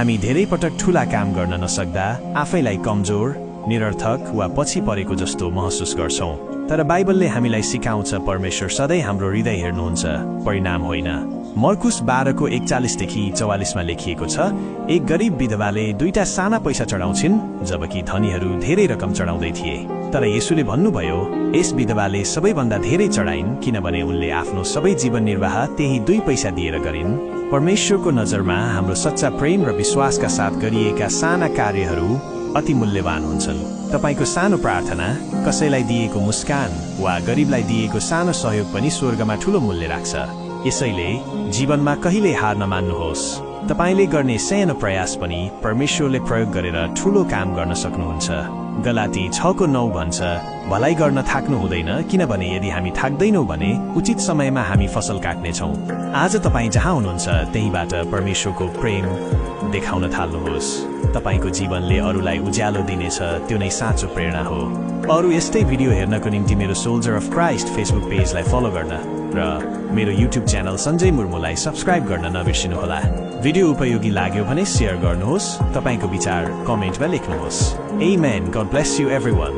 हामी धेरै पटक ठूला काम गर्न नसक्दा आफैलाई कमजोर, निरर्थक वा पछि परेको जस्तो महसुस गर्छौं। तर बाइबलले हामीलाई सिकाउँछ परमेश्वर सधैँ हाम्रो हृदय हेर्नुहुन्छ, परिणाम होइन। मर्कुस 12 को 41 देखि 44 मा लेखिएको छ, एक गरीब विधवाले 2टा साना पैसा चढाउँछिन्, जबकि धनीहरू धेरै रकम चढाउँदै थिए। तर येशूले भन्नुभयो, यस विधवाले सबैभन्दा धेरै चढाइन् किनभने उनले आफ्नो सबै जीवन निर्वाह त्यही 2 पैसा दिएर गरिन्। परमेश्वरको नजरमा हाम्रो सच्चा प्रेम र विश्वासका साथ गरिएका साना कार्यहरू अति मूल्यवान हुन्छन्। तपाईको सानो प्रार्थना, कसैलाई दिएको मुस्कान वा गरीबलाई दिएको सानो सहयोग पनि स्वर्गमा ठूलो मूल्य राख्छ। यसैले जीवनमा कहिले हार नमान्नुहोस्। तपाईले गर्ने सानो प्रयास पनि परमेश्वरले प्रयोग गरेर ठूलो काम गर्न सक्नुहुन्छ। गलाती 6:9 भन्छ, भलाइ गर्न थाक्नु हुँदैन, किनभने यदि हामी थाक्दैनौं भने उचित समयमा हामी फसल काट्नेछौं। आज तपाई जहाँ हुनुहुन्छ त्यहीबाट परमेश्वरको प्रेम देखाउन थाल्नुहोस्। तपाईको जीवनले अरूलाई उज्यालो दिनेछ, त्यो नै साँचो प्रेरणा हो। अरू यस्तै भिडियो हेर्नको निम्ति मेरो सोल्जर अफ क्राइस्ट फेसबुक पेजलाई फलो गर्न र मेरो युट्युब च्यानल सञ्जय मुर्मुलाई सब्स्क्राइब गर्न नबिर्सिनुहोला। भिडियो उपयोगी लाग्यो भने शेयर गर्नुहोस्, तपाईको विचार कमेन्टमा लेख्नुहोस्। Amen. God bless you everyone.